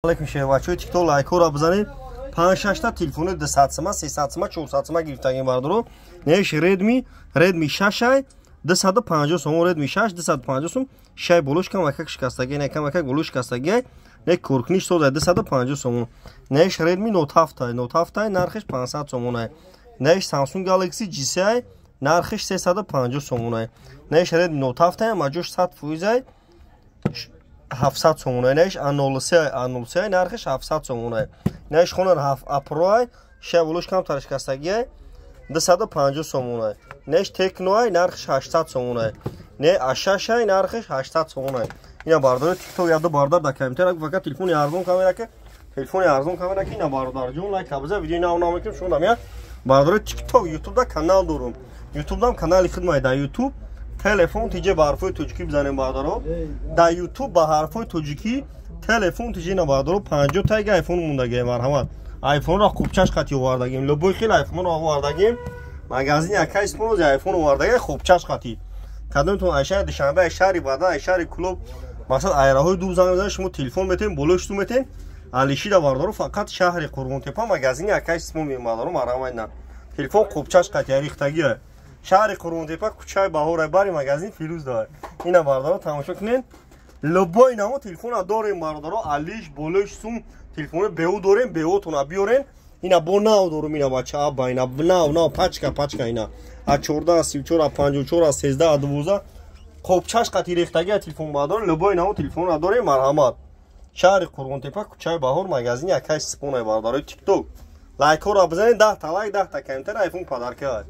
Алейкум, шербачои ТикТок, лайкҳоро бизанед. Панҷ, шашта телефони 200 сима, 300 сима, 400 сима гирифтагим, бардоро. Неш Redmi 6, 250 сом, Redmi 6, 250 сом. Шай болош камакак шикастаги, не, камакак болош шикастаги, не, коркниш соза, 250 сом. Неш Redmi Note 7, Note 7, нархиш 500 сомонай. Неш Samsung Galaxy J3, нархиш 350 сомонай. Неш Redmi Note 7, маҷош 100%, 700 сомонай. Неш A03, A03, нархиш 700 сомонай. Неш Honor 7 Pro, шай болош камтар шикастаги, 250 сомонай. Неш Tecno, нархиш 800 сомонай. Не А6, нархиш 800 сомонай. Ина, бардори ТикТок, яду бардар дар комментария фақат телефони арзон камера ки, телефони арзон камера ки. Ина, бародарҷон, лайк биза, видеои нав нав мекунем. Шумо дамя, бардори ТикТок, Ютубда канал дорум, Ютубдам канали хидмай. Дар Ютуб «Телефон тиҷе» ба ҳарфҳои тоҷикӣ бизанем, бардаро. Дар Ютуб ба ҳарфҳои тоҷикӣ «Телефон тиҷе». На, бардаро, 50 тайга айфон мондагем, марҳамат. Айфонро хубчаш қати овардагем, любой хел айфонро овардагем. Магазини акай спонози айфон овардагем, хубчаш қати. Кадомтон ай шаҳри Душанбе, ай шаҳри Ваҳдат, ай шаҳри Кӯлоб, масалан, айраҳои ду занг мезанед, шумо телефон метем, болои шту метем, алишида. Бардаро, фақат шаҳри Қурғонтепа, магазини акай спон меем, бардаро, марҳамат. На, телефон хубчаш қати, рихтагия. Шаҳри Қурғонтепа, кӯчаи Баҳора, бари магазин Фирӯз дорад. Ина, бардаро, тамошо кунед, любой намо телефона дорем, бародаро. Алиш болои сум телефони беу дорем, беотона биёрен. Ина бо нав дорум, ина, бача, аба, ина нав нав, пачка пачка, ина а 14, 34, а 54, а 13, а 12, қопчаш қати, рехтагия телефон. Бардор, любой намо телефонро дорем, марҳамат. Шаҳри Қурғонтепа, кӯчаи Баҳор, магазини акай Сипонай. Бародарои ТикТок, лайкҳоро бизанед, 10-та лайк, 10-та комментар, айфон подарка.